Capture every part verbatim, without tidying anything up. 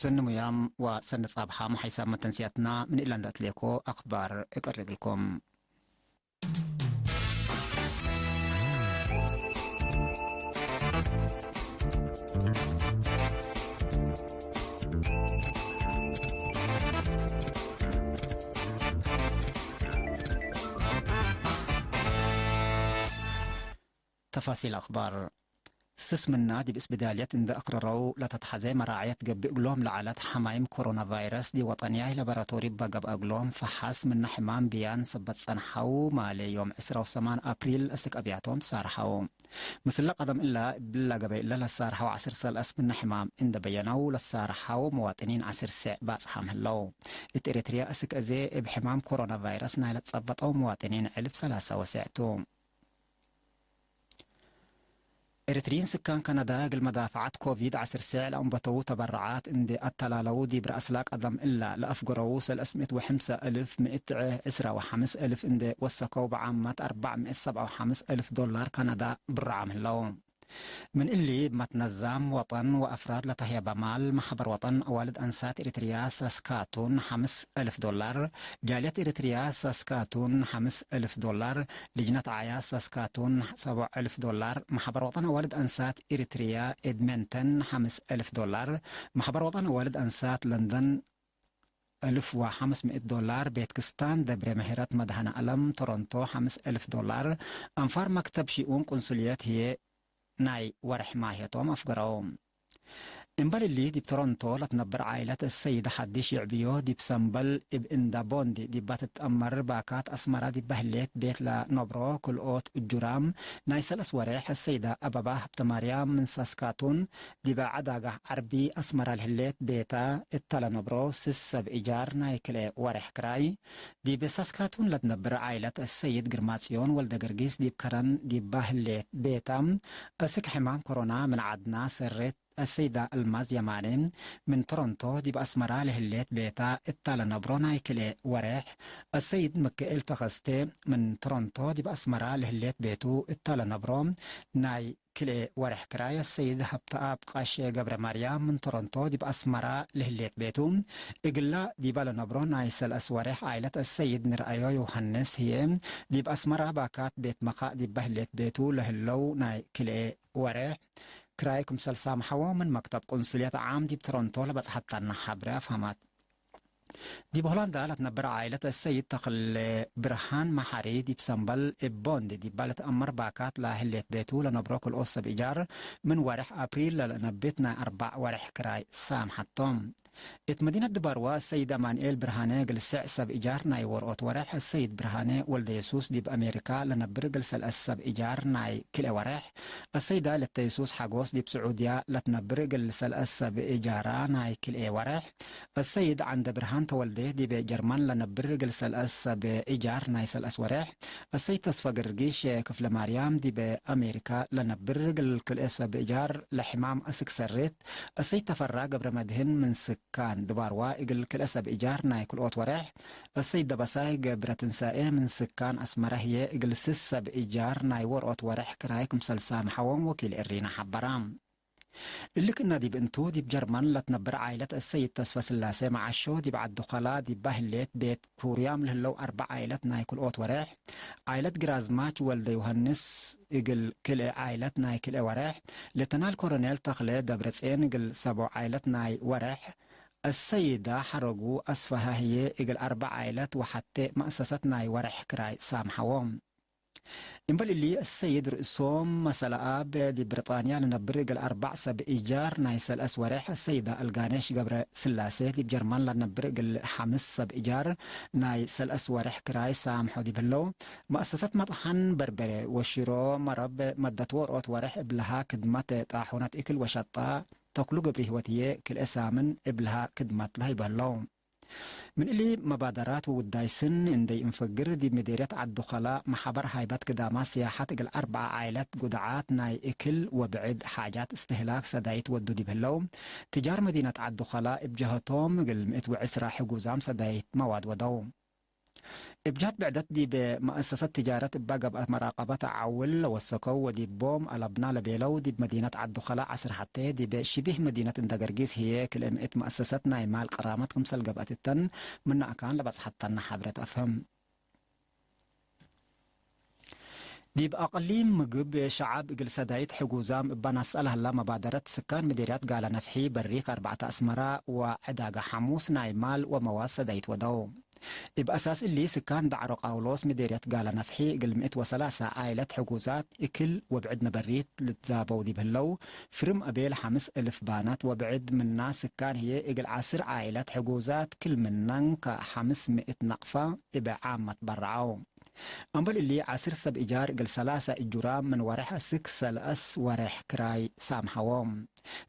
ሰኒ ሙያም ወሰኒ ጻብሓም ሓይሳብ መተንስያትና ምን እለ እንደ አትሌኮ አክባር እቀርብልኩም። ተፋሲል አክባር። ስስ ምና ዲብ እስብዳልየት እንደ አክረረው ለተትሐዜ መራዕየት ገብእ እግሎም ለዐለት ሐማይም ኮሮና ቫይረስ ዲብ ወጠንያይ ለበረቶሪ እበ ገብአ እግሎም ፈሐስ ምነ ሕማም ብያን ሰበት ጸንሐው ማሌ ዮም ዕስራ ወሰማን አፕሪል አስክ አብያቶም ትሳርሐው። ምስለ ቀደም እለ እብለ ገበይ እለ ለሳርሐው ዐስር ሰልአስ ምነ ሕማም እንደ በየነው ለሳርሐው መዋጥኒን ዐስር ሴዕ ባጽሓም ህለው። እት ኤረትርያ አስክ አዜ እብ ሕማም ኮሮና ቫይረስ ናይ ለትጸበጠው መዋጥኒን ዕልብ ሰላሳ ወሴዕ ቱ። ኤረትርዪን ስካን ካናዳ እግል መዳፍዓት ኮቪድ ዐስር ሴዕ ለአንበተዉ ተበረዓት እንዴ አተላለው ዲብ ረአስላ ቀደም እላ ለአፍገረዉ ሰለስ ምእት ወሐምሳ እልፍ ምእት ዕስራ ወሐምስ እልፍ እንዴ ወሰከው በዓመት አርበዕ ምእት ሰብዓ ወሐምስ እልፍ ዶላር ካናዳ ብርዓም ህለው። ምን እሊ እብ መትነዛም ወጠን ወአፍራድ ለተህየበ ማል፣ መሕበር ወጠን አዋልድ አንሳት ኤረትርያ ሳስካቱን ሐምስ እልፍ ዶላር፣ ጃልየት ኤረትርያ ሳስካቱን ሐምስ እልፍ ዶላር፣ ልጅነት ዓያስ ሳስካቱን ሰቦዕ እልፍ ዶላር፣ መሕበር ወጠን አዋልድ አንሳት ኤረትርያ ኤድመንተን ሐምስ እልፍ ዶላር፣ መሕበር ወጠን አዋልድ አንሳት ለንደን እልፍ ወሐምስ ምእት ዶላር፣ ቤት ክስታን ደብረ ምሕረት መድኃኔ ዓለም ቶሮንቶ ሐምስ እልፍ ዶላር፣ አንፋር መክተብ ሺኡን ቁንሱልየት ህዬ ናይ ወርሕ ማህየቶም አፍገረው። እምበል እሊ፣ ዲብ ቶሮንቶ ለትነብር ዓኢለት እሰይድ ሐዲሽ ይዕብዮ፣ ዲብ ሰምበል እብ እንዳ ቦንዲ ዲባ ትትአመር ባካት አስመራ ዲባ ህሌት ቤት ለነብሮ ክልኦት እጁራም፣ ናይ ሰለስ ወሬሕ እሰይዳ አበባ ሀብተማርያም ምን ሳስካቱን ዲበ ዐዳጋህ ዐርቢ አስመራ ለህሌት ቤታ እተ ለነብሮ ስስ ሰብ እጃር ናይ ክልኤ ወሬሕ ክራይ፣ ዲብ ሳስካቱን ለትነብር ዓኢለት አሰይድ ግርማጽዮን ወልደገርጊስ ዲብ ከረን ዲባ ህሌት ቤታ፣ አስክ ሕማም ኮሮና ምን ዐድና ሰሬት አሰይዳ አልማዝ የማኔ ምን ቶሮንቶ ዲብ አስመራ ለህሌት ቤታ እታ ለነብሮ ናይ ክልኤ ወሬሕ፣ አሰይድ ምክኤል ተኸስቴ ምን ቶሮንቶ ዲብ አስመራ ለህሌት ቤቱ እታ ለነብሮ ናይ ክልኤ ወሬሕ ክራይ፣ አሰይድ ሀብተአብ ቃሼ ገብረማርያም ምን ቶሮንቶ ዲብ አስመራ ለህሌት ቤቱ፣ እግላ ዲባ ለነብሮ ናይ ሰልአስ ወሬሕ ዓኢለት አሰይድ ንርአዮ ዮሐንስ ህዬ፣ ዲብ አስመራ ባካት ቤት መኻእ ዲባ ህሌት ቤቱ ለህለው ናይ ክልኤ ወሬሕ ክራይ ክምሰል ሳምሐዎ ምን መክተብ ቁንስልየት ዓም ዲብ ቶሮንቶ ለበጽሐተነ ሐብሬ አፍሀመት። ዲብ ሆላንዳ ለትነብር ዓኢለት አሰይድ ተክለ ብርሃን መሐሪ ዲብ ሰምበል እብ ቦንድ ዲባ ልትአመር ባካት ለህሌት ቤቱ ለነብሮ ክልኦት ሰብ እጃር ምን ወሬሕ አፕሪል ለለአነብት ናይ አርበዕ ወሬሕ ክራይ ሳምሐቶም። እት መዲነት ድባርዋ አሰይድ አማንኤል ብርሃነ እግል ስዕ ሰብ እጃር ናይ ወርኦት ወሬሕ፣ አሰይድ ብርሃነ ወልደየሱስ ዲብ አሜሪካ ለነብር እግል ሰልአስ ሰብ እጃር ናይ ክልኤ ወሬሕ፣ አሰይዳ ለተየሱስ ሐጎስ ዲብ ስዑድያ ለትነብር እግል ሰልአስ ሰብ እጃራ ናይ ክልኤ ወሬሕ፣ አሰይድ ዐንደ ብርሃን ተወልዴ ዲብ ጀርመን ለነብር እግል ሰልአስ ሰብ እጃር ናይ ሰልአስ ወሬሕ፣ አሰይድ ተስፋ ገርጊሽ ክፍለ ማርያም ዲብ አሜሪካ ለነብር እግል ክልኤ ሰብ እጃር ለሕማም አስክ ሰሬት፣ አሰይድ ተፈራ ገብረ መድህን ምን ስካን ድባርዋ እግል ክልኤ ሰብ እጃር ናይ ክልኦት ወሬሕ፣ አሰይድ ደበሳይ ገብረ ትንሳኤ ምን ስካን አስመረ ህዬ እግል ስስ ሰብ እጃር ናይ ወርኦት ወሬሕ ክራይ ክምሰል ሳምሐዎም ወኪል እሪና ሐበራ። እሊ ክእነ ዲብ እንቱ፣ ዲብ ጀርመን ለትነብር ዓኢለት አሰይድ ተስፈ ስላሴ መዓሾ፣ ዲብ ዐዲ ኸላ ዲባ ህሌት ቤት ኩርያም ለህለው አርበዕ ዓኢለት ናይ ክልኦት ወሬሕ፣ ዓኢለት ግራዝማች ወልደ ዮሐንስ እግል ክልኤ ዓኢለት ናይ ክልኤ ወሬሕ፣ ሌተናል ኮሎኔል ተኽለ ደብረጼን እግል ሰቦ ዓኢለት ናይ ወሬሕ፣ አሰይዳ ሐረጉ አስፈሀ ህዬ እግል አርበዕ ዓኢለት ወሐቴ መአሰሰት ናይ ወሬሕ ክራይ ሳምሐዎም። እምበል እሊ፣ አሰይድ ርእሶም መሰለአብ ዲብ ብሪጣንያ ለነብር እግል አርበዕ ሰብ እጃር ናይ ሰልአስ ወሬሕ፣ አሰይዳ አልጋኔሽ ገብረ ስላሴ ዲብ ጀርመን ለነብር እግል ሐምስ ሰብ እጃር ናይ ሰልአስ ወሬሕ ክራይ ሳምሖ ዲብ ህለው፣ መአሰሰት መጥሐን በርበሬ ወሽሮ መረብ መደት ወርኦት ወሬሕ እብልሃ ክድመት ጣሑነት እክል ወሸጣ ተክሉ ገብረህይወት ህዬ ክልኤ ሳምን እብልሃ ክድመት ለሀይበ ህለው። ምን እሊ መባደራት ወውዳይ ስን እንዴ እንፈግር፣ ዲብ ምዴርየት ዐዱ ከላ መሐበር ሃይበት ግዳማት ስያሐት እግል አርበዓ ዓይለት ጉድዓት ናይ እክል ወብዕድ ሓጃት እስትህላክ ሰዳይት ወዱ ዲብ ህለው፣ ትጃር መዲነት ዐዱ ከላ እብ ጀሀቶም እግል ምእት ወዕስራ ሕጉዛም ሰዳይት መዋድ ወደው። እብ ጀህት ብዕደት ዲብ መአሰሰት ትጃረት እባ ገብአት መራቀበት ዐውል ለወሰከው ወዲብ ቦም አለብና ለቤለው ዲብ መዲነት ዐዱ ከላ ዐስር ሐቴ ዲብ ሽቢህ መዲነት እንደ ገርጊስ ህዬ ክልኤ ምእት መአሰሰት ናይ ማል ቅራመት ክምሰል ገብአት እተን ምነ አካን ለበጽሐተነ ሐብሬ ተአፍህም። ዲብ አቅሊም ምግብ ሸዐብ እግል ሰዳይት ሕጉዛም እባ ነስአ ለህላ መባደረት ስካን ምዴርያት ጋለ ነፍሒ በሪክ አርበዕተ አስመረ ወዕዳገ ሐሙስ ናይ ማል ወመዋስ ሰዳይት ወደው። እብ አሳስ እሊ ስካን ዳዕሮ ቃውሎስ ምዴርያት ጋለ ነፍሒ እግል ምእት ወሰላሰ ዓይለት ሕጉዛት እክል ወብዕድ ነበሪት ልትዛበው ዲብ ህለው፣ ፍርም አቤል ሐምስ እልፍ ባናት ወብዕድ ምና ስካን ህዬ እግል ዐስር ዓይለት ሕጉዛት ክል ምነን ከሐምስ ምእት ነቅፋ እበ ዓመት በረዐው። እምበል እሊ፣ ዐስር ሰብ እጃር እግል ሰላሰ እጁራም ምን ወሬሕ እስክ ሰለአስ ወሬሕ ክራይ ሳምሐዎም።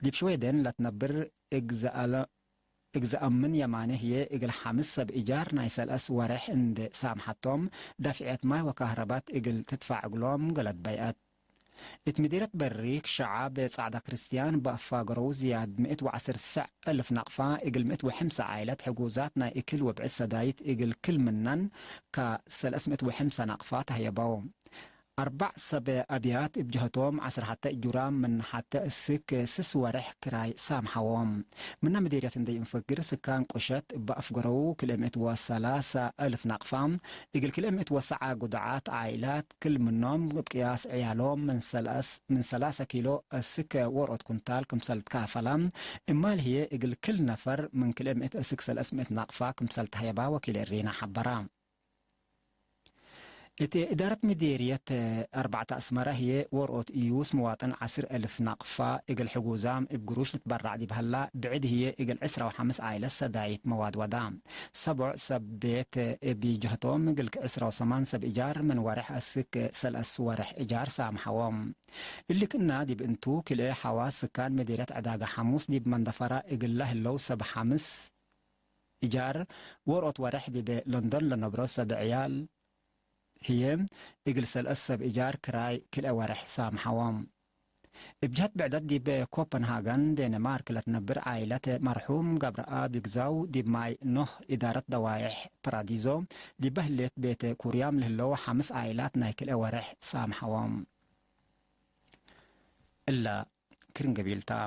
ዲብ ሽዌደን ለትነብር እግዘአለ-፣ እግዘአምን የማነ ህዬ፣ እግል ሐምስ ሰብ እጃር ናይ ሰለአስ ወሬሕ እንዴ ሳምሐቶም፣ ዳፍዕየት ማይ ወካህረባት እግል ትድፋዕ እግሎም ገለት በይአት። እት ምዲረት በሪክ ሸዐብ ጻዕዳ ክርስትያን በአፋገረው ዝያድ ምእት ወዐስር ሰዕ እልፍ ናቅፋ እግል ምእት ወሐምሰ ዓይለት ሕጉዛት ናይ እክል ወብዕድ ሰዳይት እግል ክል ምነን ከሰለስ ምእት ወሐምሰ ናቅፋ ተህየበው። አርበዕ ሰብ አብያት እብ ጀህቶም ዐስር ሐተ እጁራም ምን ሐተ እስክ ስስ ወሬሕ ክራይ ሳምሐዎም። ምነ ምዴርየት እንዴ እንፈግር ስካን ቁሸት እበ አፍገረው ክልኤ ምእት ወሰላሰ እልፍ ናቅፋ እግል ክልኤ ምእት ወሰዓ ጉድዓት ዓይላት ክል ምኖም እብ ቅያስ ዕያሎም ምን ሰላስ-፣ ምን ሰላሰ ኪሎ እስክ ወርኦት ኩንታል ክምሰል ትካፈላ፣ እማል ህዬ እግል ክል ነፈር ምን ክልኤ ምእት እስክ ሰለስ ምእት ናቅፋ ክምሰል ተህየባ ወኪል እሪና ሐበራ። እት እዳረት ምዴርየት አርበዕተ አስመረ ህዬ ወርኦት እዩስ ምዋጥን ዐስር እልፍ ናቅፋ እግል ሕጉዛም እብ ግሩሽ ልትበራዕ ዲብ ሀላ፣ ብዕድ ህዬ እግል ዕስራ ወሐምስ ዓይለት ሰዳይት መዋድ ወዳ። ሰቦዕ ሰብ ቤት እብ ጀህቶም እግል ዕስራ ወሰማን ሰብ እጃር ምን ወሬሕ እስክ ሰለስ ወሬሕ እጃር ሳምሐዎም። እሊ ክእና ዲብ እንቱ፣ ክልኤ ሐዋስ ስካን ምዴርየት ዕዳገ ሐሙስ ዲብ መንደፈራ እግል ለህለው ሰብ ሐምስ እጃር ወርኦት ወሬሕ ዲብ ሎንዶን ለነብሮ ሰብ ዕያል ህዬ፣ እግል ሰለስ ሰብ እጃር ክራይ ክልኤ ወሬሕ ሳምሐዎም። እብ ጀህት ብዕደት ዲብ ኮፐንሃገን፣ ዴንማርክ ለትነብር ዓኢለት መርሑም ገብረኣብ ይግዛው፣ ዲብ ማይ ኖህ ኢዳረት ደዋይሕ ፕራዲዞ ዲበ ህሌት ቤት ኩርያም ለህለው ሐምስ ዓኢላት ናይ ክልኤ ወሬሕ ሳምሐዎም። እለ ክርን ገቢል ተ።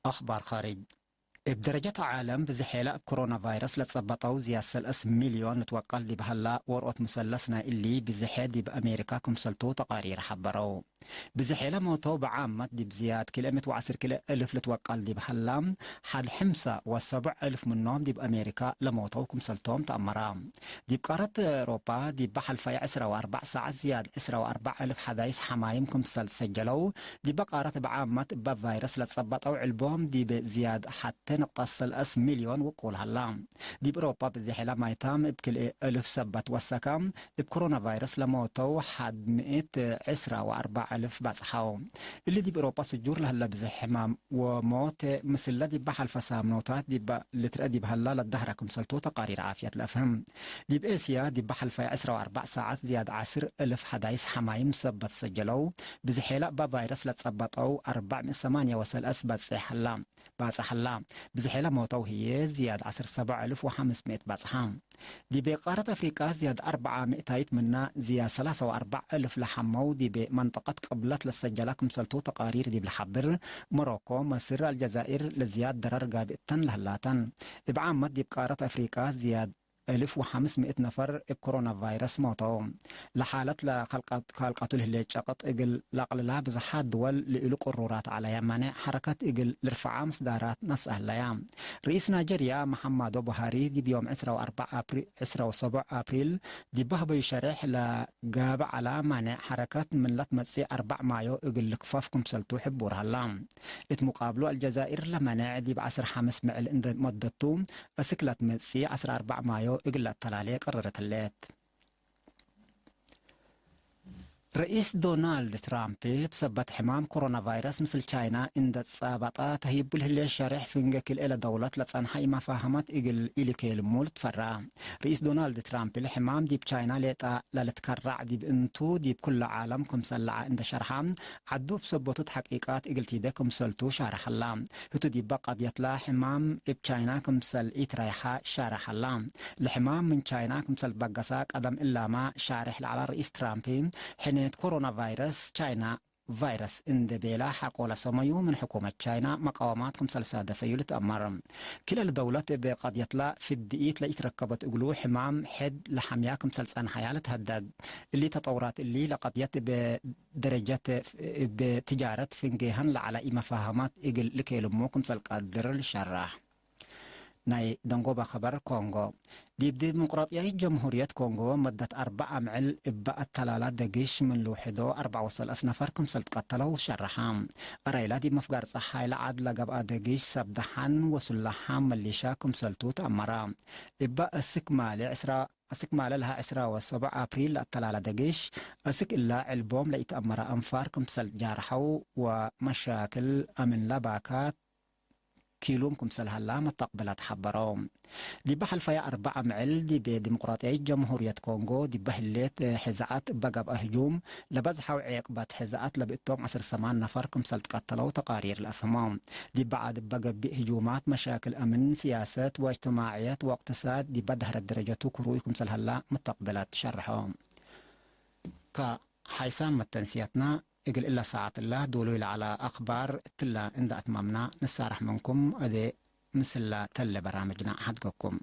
አኽባር ኻርጅ። እብ ደረጀት ዓለም፣ ብዝሔለ እብ ኮሮና ቫይረስ ለጸበጠው ዝያድ ሰለስ ሚልዮን ልትወቀል ዲብ ሀላ፣ ወርኦት ሙሰለስ ናይ እሊ ብዝሔ ዲብ አሜሪካ ክምሰልቱ ተቃሪር ሐበረው። ብዝሔለ ሞተው ብዓመት ዲብ ዝያድ ክልኤ ምእት ወዐስር ክልኤ እልፍ ልትወቀል ዲብ ሀላ፣ ሐድ ሕምሰ ወሰቡዕ እልፍ ምኖም ዲብ አሜሪካ ለሞተው ክምሰልቶም ተአመረ። ዲብ ቃረት ኤሮፓ፣ ዲብ ሐልፋይ ዕስራ ወአርበዕ ሳዐት ዝያድ ዕስራ ወአርበዕ እልፍ ሐዳይስ ሐማይም ክምሰል ሰጀለው፣ ዲበ ቃረት እብ ዓመት እበ ቫይረስ ለጸበጠው ዕልቦም ዲብ ዝያድ ሐቴ ንቅጠት ሰለስ ሚልዮን ውቁል ሀላ። ዲብ ኤሮፓ ብዝሔለ ማይታም እብ ክልኤ እልፍ ሰበት ወሰከ፣ እብ ኮሮና ቫይረስ ለሞተው ሐድ ምእት ዕስራ ወአርበዕ እልፍ በጽሐው። እሊ ዲብ ኤሮፓ ስጁር ለህለ ብዝሕ ሕማም ወሞት ምስለ ዲበ ሐልፈ ሳምኖታት ዲበ ልትርአ ዲብ ሀላ ለዳህረ ክምሰልቱ ተቃሪር ዓፍየት ለአፍህም። ዲብ ኤስያ ዲበ ሐልፋይ ዕስራ ወአርበዕ ሳዐት ዝያድ ዐስር እልፍ ሐዳይስ ሐማይም ሰበት ሰጀለው፣ ብዝሔለ እበ ቫይረስ ለጸበጠው አርበዕ ምእት ሰማንየ ወሰለስ በጽሕ ሀላ። ባጽሕ ሀላ። ብዝሔለ ሞተው ህዬ ዝያድ ዐስር ሰቡዕ እልፍ ወሐምስ ምእት ባጽሓ። ዲቤ ቃረት አፍሪቃ ዝያድ አርበዓ ምእታይት ምና ዝያድ ሰላሳ ወአርበዕ እልፍ ለሐመው ዲቤ መንጠቀት ቅብለት ለሰጀላ ክምሰልቱ ተቃሪር ዲብ ለሐብር፣ ሞሮኮ፣ መስር፣ አልጀዛይር ለዝያድ ደረር ጋብእ እተን ለህላተን። እብ ዓመት ዲብ ቃረት አፍሪቃ ዝያድ እልፍ ወሐምስ ምእት ነፈር እብ ኮሮና ቫይረስ ሞተው። ለሓለት ለከልቀት-፣ ካልቀቱ ለህሌት ጨቅጥ እግል ለአቅልላ ብዝሓት ድወል ልእሉ ቅሩራት ዐለያ ማኔዕ ሐረከት እግል ልርፈዓ ምስዳራት ነስአ ህለያ። ርኢስ ናይጀርያ መሐማዶ ቡሃሪ ዲብ ዮም ዕስራ ወአርበዕ አፕሪ-፣ ዕስራ ወሰቡዕ አፕሪል ዲብ በህበዩ ሸሬሕ ለጋብእ ዐላ ማኔዕ ሐረከት ምን ለትመጽእ አርበዕ ማዮ እግል ልክፈፍ ክምሰልቱ ሕቡር ሀላ። እት ሙቃብሉ አልጀዛይር ለመኔዕ ዲብ ዐስር ሐምስ ምዕል እንደ መደቱ፣ እስክ ለትመጽእ ዐስር አርበዕ ማዮ እግል ለአተላሌ ቀረረት ህሌት። ርኢስ ዶናልድ ትራምፕ፣ ብሰበት ሕማም ኮሮና ቫይረስ ምስል ቻይና እንደ ጸበጠ ተህይቡ ለህሌት ሸሬሕ ፍንጌ ክልኤ ለደውለት ለጸንሐ ኢመፋሀመት እግል ኢልኬልሙ ልትፈራ። ርኢስ ዶናልድ ትራምፕ፣ ለሕማም ዲብ ቻይና ሌጣ ለልትከራዕ ዲብ እንቱ፣ ዲብ ኩለ ዓለም ክምሰል ለዐ እንደ ሸርሐ፣ ዐዱ ብሰበቱ ተሐቂቃት እግል ቲዴ ክምሰልቱ ሻርሐ ሀላ። ህቱ ዲበ ቀድየትለ ሕማም እብ ቻይና ክምሰል ኢትረይሐ ሻርሐ ሀላ። ለሕማም ምን ቻይና ክምሰል በገሰ ቀደም እላመ ሻርሕ ለዐለ ርኢስ ትራምፕ፣ ሕኔት ኮሮና ቫይረስ ቻይና ቫይረስ እንዴ ቤለ ሐቆ ለሰመዩ ምን ሕኩመት ቻይና መቃወማት ክምሰል ሳደፈዩ ልትአመር። ክልኤ ደውለት እብ ቀድየትለ ፍድኢት ለኢትረከበት እግሉ ሕማም ሕድ ለሐምያ ክምሰል ጸንሐያ ልትሀደግ። እሊ ተጠውራት እሊ ለቀድየት እብ ደረጀት እብ ትጃረት ፍንጌሀን ለዐለ ኢመፋሀማት እግል ልኬልሙ ክምሰል ቀድር ልሸራሕ። ናይ ደንጎበ ኸበር ኮንጎ። ዲብ ዲሞቅራጥያይት ጀምሁርየት ኮንጎ መደት አርበዕ አምዕል እበ አተላላ ደግሽ ምን ልውሕዶ አርበዕ ወሰለስ ነፈር ክምሰል ትቀተለው ሸረሐ። አራይላ ዲብ መፍጋር ጸሓይ ለዐድ ለገብአ ደግሽ ሰብ ደሓን ወሱላሓም መሊሻ ክምሰልቱ ተአመረ። እበ እስክ ማሌ ዕስራ፣ እስክ ማሌ ለሀ ዕስራ ወሰቡዕ አፕሪል ለአተላላ ደግሽ፣ እስክ እላ ዕልቦም ለኢተአመረ አንፋር ክምሰል ጃርሐው ወመሻክል አምን ለባካት ኪሉም ክምሰል ሀላ መተቅብላት ሐበረው። ዲበ ሐልፈየ አርበዕ አምዕል ዲብ ዲሞቅራጥያይት ጀምሁርየት ኮንጎ ዲበ ህሌት ሕዛአት እበ ገብአ ህጁም ለበዝሐው ዔቅበት ሕዛአት ለብእቶም ዐስር ሰማን ነፈር ክምሰል ትቀተለው ተቃሪር ለአፍህመው። ዲበ ዐድ እበ ገብእ ህጁማት መሻክል አምን፣ ስያሰት ወእጅትማዕየት ወእቅትሳድ ዲበ ደህረት ደረጀቱ ክሩይ ክምሰል ሀላ መተቅብላት ሸርሐው። ከሐይሳም መተንስያትና እግል እለ ሰዓት እለ ዶሉይ ለዐለ አክባር እትለ እንደ አትማምና፣ ንሳረሕ ምንኩም። አዜ ምስለ ተለ በራምጅና ሐድገኩም።